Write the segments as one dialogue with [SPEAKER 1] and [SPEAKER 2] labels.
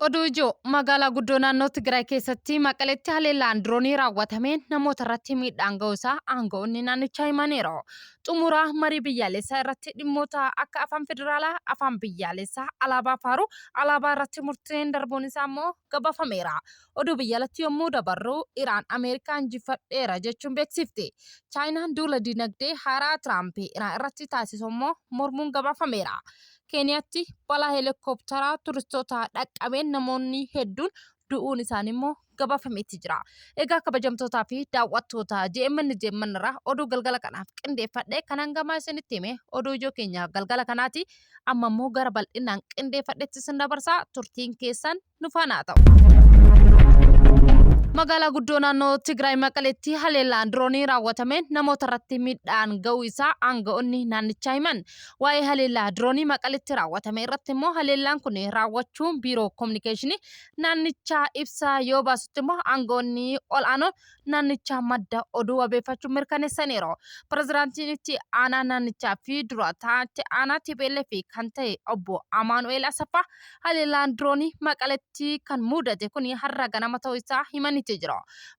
[SPEAKER 1] Oduu ijoo magaalaa guddoo naannoo Tigraay keessatti Maqaleetti haleellaan diroonii raawwatameen namoota irratti miidhaan ga'uu isaa aanga'oonni naannichaa himaniiru. Xumura marii biyyaalessaa irratti dhimmoota akka afaan federaalaa, afaan biyyaalessaa, alaabaa faaruu, alaabaa irratti murteen darbuun isaa immoo gabaafameera. Oduu biyya alatti yommuu dabarru Iraan Ameerikaa injifadheera jechuun beeksifte. Chaayinaan duula dinagdee haaraa Tiraamp Iraan irratti taasisu immoo mormuun gabaafameera. Keeniyaatti balaa heelikooptaraa turistoota dhaqqabeen namoonni hedduun du'uun isaanii immoo gabaafameetti jira. Egaa kabajamtootaa fi daawwattoota JMN JMN irraa oduu galgala kanaaf qindeeffadhe kan hangamaa isinitti hime oduu ijoo keenya galgala kanaati. Amma immoo gara bal'inaan qindeeffadhetti isin dabarsaa turtiin keessan nu faana haa ta'u. Magaalaa guddoo naannoo Tigraay Maqaleetti haleellaan diroonii raawwatameen namoota irratti miidhaan ga'uu isaa aanga'oonni naannichaa himan. Waa'ee haleellaa diroonii Maqaleetti raawwatame irratti immoo haleellaan kun raawwachuun biiroo kominikeeshinii naannichaa ibsa yoo baasutti immoo aanga'oonni ol'aanoon naannichaa madda oduu wabeeffachuun mirkaneessaniiru. Pirezidaantiin itti aanaa naannichaa fi dura taa'aa aanaa TPLF kan ta'e obbo Amaanu'eel Asaffaa haleellaan diroonii Maqaletti kan mudate kun har'a ganama ta'uu isaa himaniiti jiru.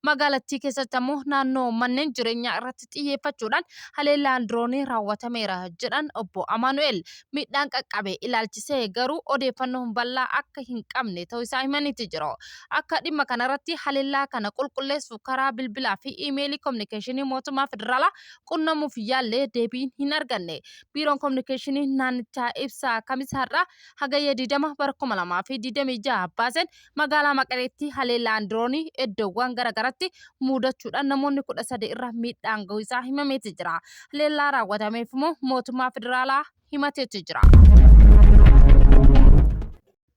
[SPEAKER 1] Magaalattii keessatti ammoo naannoo manneen jireenyaa irratti xiyyeeffachuudhaan haleellaan diroonii raawwatameera jedhan obbo Amaanu'eel. Miidhaan qaqqabe ilaalchisee garuu odeeffannoo bal'aa akka hin qabne ta'uu isaa himaniiti jiru. Akka dhimma kanarratti haleellaa kana qulqulleessuuf karaa bilbilaa fi iimeelii kominikeeshinii mootummaa federaalaa qunnamuuf yaallee deebiin hin arganne. Biiroon kominikeeshinii naannichaa ibsa Kamisa har'aa Hagayya 20 bara 2026 baaseen magaalaa Maqaleetti haleellaan diroonii iddoowwan garagaratti muudachuudhaan namoonni 13 irra miidhaan ga'uu isaa himameeti jira. Haleellaa raawwatameef immoo mootummaa federaalaa himateeti jira.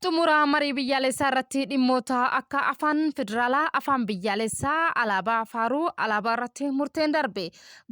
[SPEAKER 1] Xumura marii biyyaalessaa irratti dhimmoota akka afaan federaalaa, afaan biyyaalessaa, alaabaa faaruu, alaabaa irratti murteen darbe.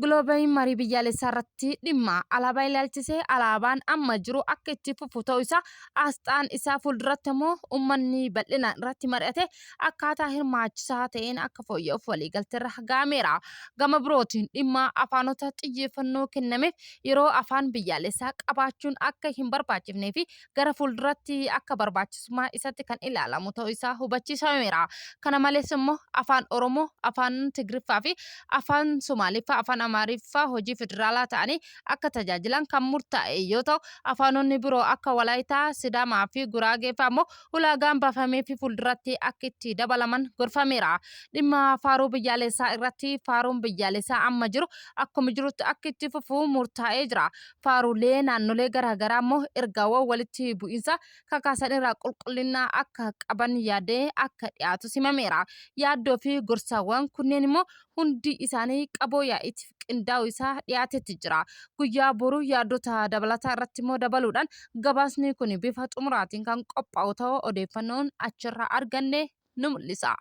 [SPEAKER 1] Giloobayin marii biyyaalessaa irratti dhimma alaabaa ilaalchisee alaabaan amma jiru akka itti fufu ta'uu isaa asxaan isaa fuulduratti immoo uummanni bal'inaan irratti mari'ate akkaataa hirmaachisaa ta'een akka fooyya'uuf waliigalteerra ga'ameera. Gama birootiin dhimma afaanota xiyyeeffannoo kennameef yeroo afaan biyyaalessaa qabaachuun akka hin barbaachifnee fi gara fuulduratti akka barbaachisummaa isatti kan ilaalamu ta'uu isaa hubachiisameera. Kana malees immoo afaan Oromoo, afaan Tigriffaa fi afaan Somaaliffaa, afaan Amaariffaa hojii federaalaa ta'anii akka tajaajilan kan murtaa'e yoo ta'u, afaanonni biroo akka Walaayitaa, Sidaamaa fi Guraagee fa'aa immoo ulaagaan baafamee fi fuulduratti akka itti dabalaman gorfameera. Dhimma faaruu biyyaalessaa irratti faaruun biyyaalessaa amma jiru akkuma jirutti akka itti fufu murtaa'ee jira. Faaruulee naannolee garaa garaa immoo ergaawwan walitti bu'iinsa kakaasan irraa qulqullina akka qaban yaadee akka dhiyaatu himameera. Yaaddoo fi gorsaawwan kunneen immoo hundi isaanii qaboo yaa'iitiif qindaa'u isaa dhiyaatetti jira. Guyyaa boruu yaadota dabalataa irratti immoo dabaluudhaan gabaasni kun bifa xumuraatiin kan qophaa'u ta'uu odeeffannoon achirraa arganne ni mul'isa.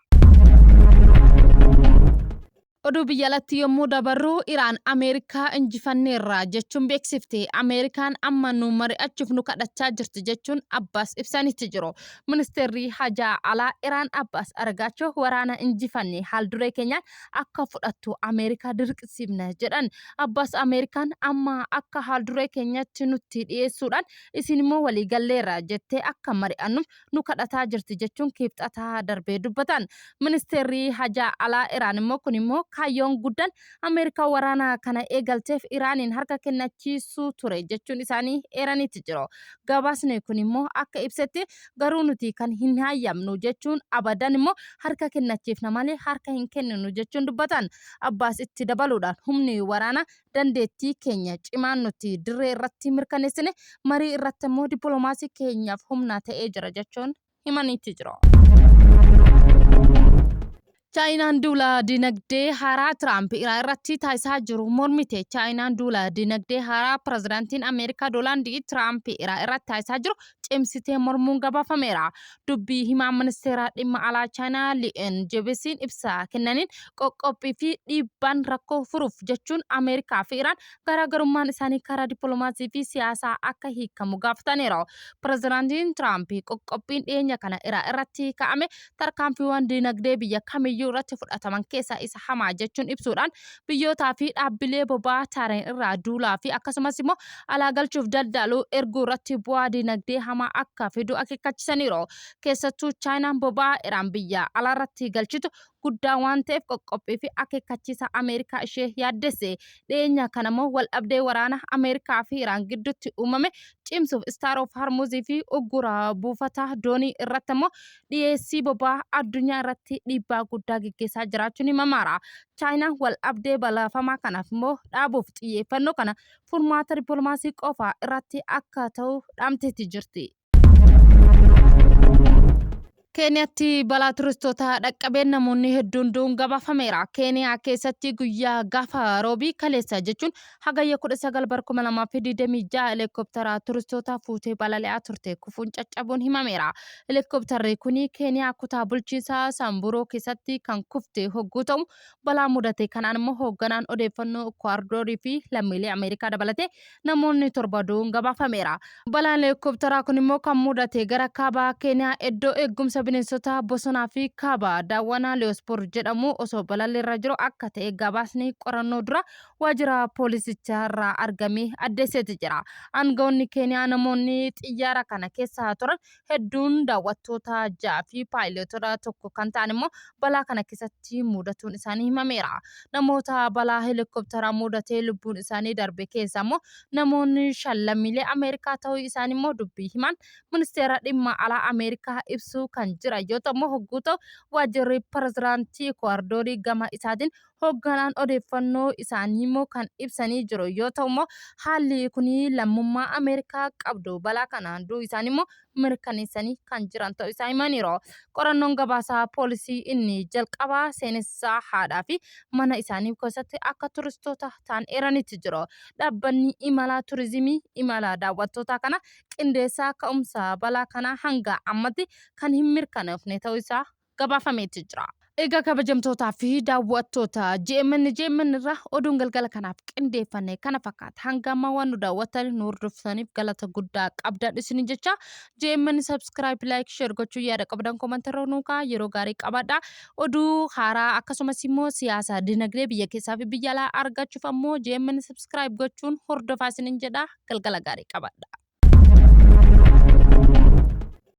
[SPEAKER 1] Oduu biyya alatti yommuu dabarru Iraan Ameerikaa injifanneerra jechuun beeksifte. Ameerikaan amma nu mari'achuuf nu kadhachaa jirti jechuun Abbaas ibsanitti jiru. Ministeerri hajaa alaa Iraan Abbaas Aragaachoo waraana injifanne haalduree keenyaan akka fudhattu Ameerikaa dirqisiifna jedhan. Abbaas Ameerikaan amma akka haalduree keenyatti nutti dhiyeessuudhaan isin immoo waliigalleerra jettee akka mari'annuuf nu kadhataa jirti jechuun Kibxata darbee dubbatan. Ministeerri hajaa alaa Iraan immoo kun immoo kaayyoon guddaan Ameerikaa waraana kana eegalteef Iraaniin harka kennachiisuu ture jechuun isaanii eeraniiti jiru. Gabaasni kun immoo akka ibsetti garuu nuti kan hin hayyamnu jechuun abadan immoo harka kennachiifna malee harka hin kenninu jechuun dubbatan. Abbaas itti dabaluudhaan humni waraanaa dandeettii keenya cimaan nuti dirree irratti mirkaneessine marii irratti immoo dippiloomaasii keenyaaf humna ta'ee jira jechuun himaniitti jiru. Chaayinaan duula dinagdee haaraa Tiraamp Iraan irratti taasisaa jiru mormite. Chaayinaan duula dinagdee haaraa pirezidaantiin Ameerikaa Doonaald Tiraamp Iraan irratti taasisaa jiru cimsitee mormuun gabaafameera. Dubbii himaan ministeera dhimma alaa Chaayinaa Li'en Jebesiin ibsa kennaniin qoqqophii fi dhiibbaan rakkoo furuuf jechuun Ameerikaa fi Iraan garaagarummaan isaanii karaa dippiloomaasii fi siyaasaa akka hiikamu gaafataniiru. Pirezidaantiin Tiraamp qoqqophiin dhiyeenya kana Iraan irratti kaa'ame tarkaanfiiwwan dinagdee biyya kamiyyuu irratti fudhataman keessaa isa hamaa jechuun ibsuudhaan biyyootaa fi dhaabbilee boba'aa taareen irraa duulaa fi akkasumas immoo alaa galchuuf daldaluu erguu irratti bu'aa dinagdee hamaa hamaa akka fidu akeekkachisaniiru. Keessattuu Chaayinaan boba'aa Iraan biyya alaarratti galchitu guddaa waan ta'eef qoqqophii fi akeekkachiisa Ameerikaa ishee yaaddesse. Dhiyeenya kana immoo waldhabdee waraana Ameerikaa fi Iraan gidduutti uumame cimsuuf Star of Hormuz fi uggura buufata doonii irratti immoo dhiyeessii boba'aa addunyaa irratti dhiibbaa guddaa geggeessaa jiraachuun himamaara. Chaayinaan waldhabdee balaafamaa kanaaf immoo dhaabuuf xiyyeeffannoo kana furmaata dippiloomaasii qofa irratti akka ta'u dhaamteetti jirti. Keeniyaatti balaa turistoota dhaqqabeen namoonni hedduun du'uun gabaafameera. Keeniyaa keessatti guyyaa gaafa roobii kaleessa jechuun hagayya 19 bara 2026 helikooптara turistoota fuutee balali'aa turte kufuun caccabuun himameera. Helikoophtarri kun Keeniyaa kutaa bulchiinsa Saamburoo keessatti kan kufte hogguu ta'u balaa mudate kanaan immoo hoogganaan odeeffannoo Ekuwaadoorii fi lammiilee Ameerikaa dabalatee namoonni 7 du'uun gabaafameera. Balaan helikoptaraa kun immoo kan mudate gara kaaba Keeniyaa iddoo eegumsa bineensota bosonaa fi kaaba daawwanaa Liyoospoor jedhamu osoo balalliirra jiru akka ta'e gabaasni qorannoo dura waajjira poolisichaa irraa argame addeesseeti jira. Aangawoonni Keeniyaa namoonni xiyyaara kana keessa turan hedduun daawwattoota 6 fi paayilootota tokko kan ta'an immoo balaa kana keessatti mudatuun isaanii himameera. Namoota balaa helikoptaraa mudatee lubbuun isaanii darbe keessaa immoo namoonni 5 lammiilee Ameerikaa ta'uu isaanii immoo dubbii himaan ministeera dhimma alaa Ameerikaa ibsuu kan jira yoo ta'u immoo hogguu ta'u waajjirri pirezidaantii Ekuwaadoorii gama isaatiin hoogganaan odeeffannoo isaanii immoo kan ibsanii jiru yoo ta'u immoo haalli kun lammummaa Ameerikaa qabdu balaa kanaan du'uu isaanii immoo mirkaneessanii kan jiran ta'uu isaa himaniiru. Qorannoon gabaasaa poolisii inni jalqabaa seenessaa haadhaa fi mana isaanii keessatti akka turistoota ta'an eeranitti jiru. Dhaabbanni imala turizimii imala daawwattootaa kana qindeessaa ka'umsa balaa kanaa hanga ammatti kan hin mirkanoofne ta'uu isaa gabaafameeti jira. Egaa kabajamtootaa fi daawwattoota GMN GMN irraa oduun galgala kanaaf qindeeffanne kana fakkaata. Hanga ammaa waan nu daawwattaniif nu hordoftaniif galata guddaa qabdan isin jecha GMN subscribe like share gochuu yaada qabdan comment irra nuu kaa'aa yeroo gaarii qabaadha. Oduu haaraa akkasumas immoo siyaasa dinagdee biyya keessaa fi biyya alaa argachuuf ammoo GMN subscribe gochuun hordofaa isinin jedha galgala gaarii qabaadha.